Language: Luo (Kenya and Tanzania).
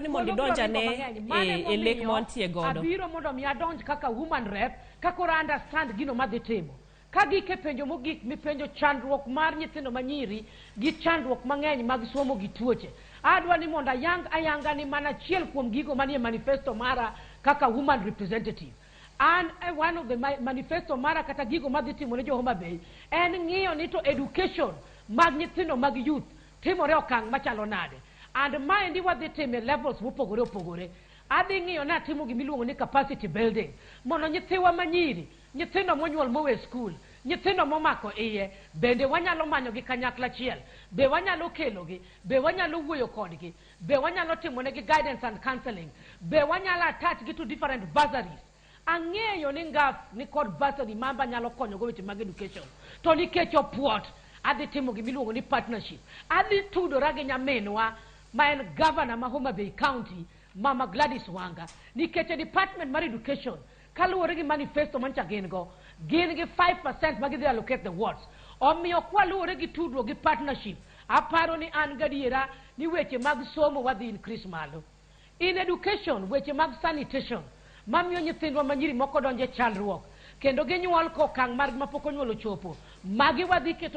Ni mondo Thuolo biro idonj ringo ane mang'eny. Mano e lek emomiyo ma wantie godo. Abiro mondo mi adonj kaka woman rep, ka koro understand gino madhi timo. Ka gik e penjo mogik mipenjo chandruok mar nyithindo manyiri gi chandruok mang'eny mag somo gi tuoche. Adwa ni mondo ayang ayanga ni mana achiel kuom gigo manie manifesto mara kaka woman representative. An e one of the manifesto mara kata gigo madhi timo ne jo Homa Bay en ng'iyo ni to education mag nyithindo mag youth timore okang' machalo nade. And maendi wadhi time levels mopogore opogore. Adhi ng'iyo ni atimo gimiluongo ni capacity building mondo nyithiwa manyiri, nyithindo monyuol mowe skul, nyithindo momako iye, bende wanyalo manyogi kanyakla achiel, be wanyalo kelogi, be wanyalo wuoyo kodgi, be wanyalo timonegi guidance and counseling, be wanyalo attach gi to different bursaries. Ang'eyo ni NGAAF ni kod bursary mamba nyalo konyogo weche mag education. To nikech opuot, adhi timo gimiluongo ni partnership. Adhi tudora gi nyaminwa ma en governor ma Homa Bay County, Mama Gladys Wanga. Nikech e department mar education, kaluwore gi manifesto mancha gin go, gin gi 5% ma gidhi allocate the wards. Omiyo kwaluwore gi tudruok gi partnership, aparo ni an gadiera ni weche mag somo wadhi increase malo. In education, weche mag sanitation, mamiyo nyithindwa manyiri moko donjo e chandruok, kendo ginyuol kokang' margi mapok onyuol ochopo. Magi wadhi keto.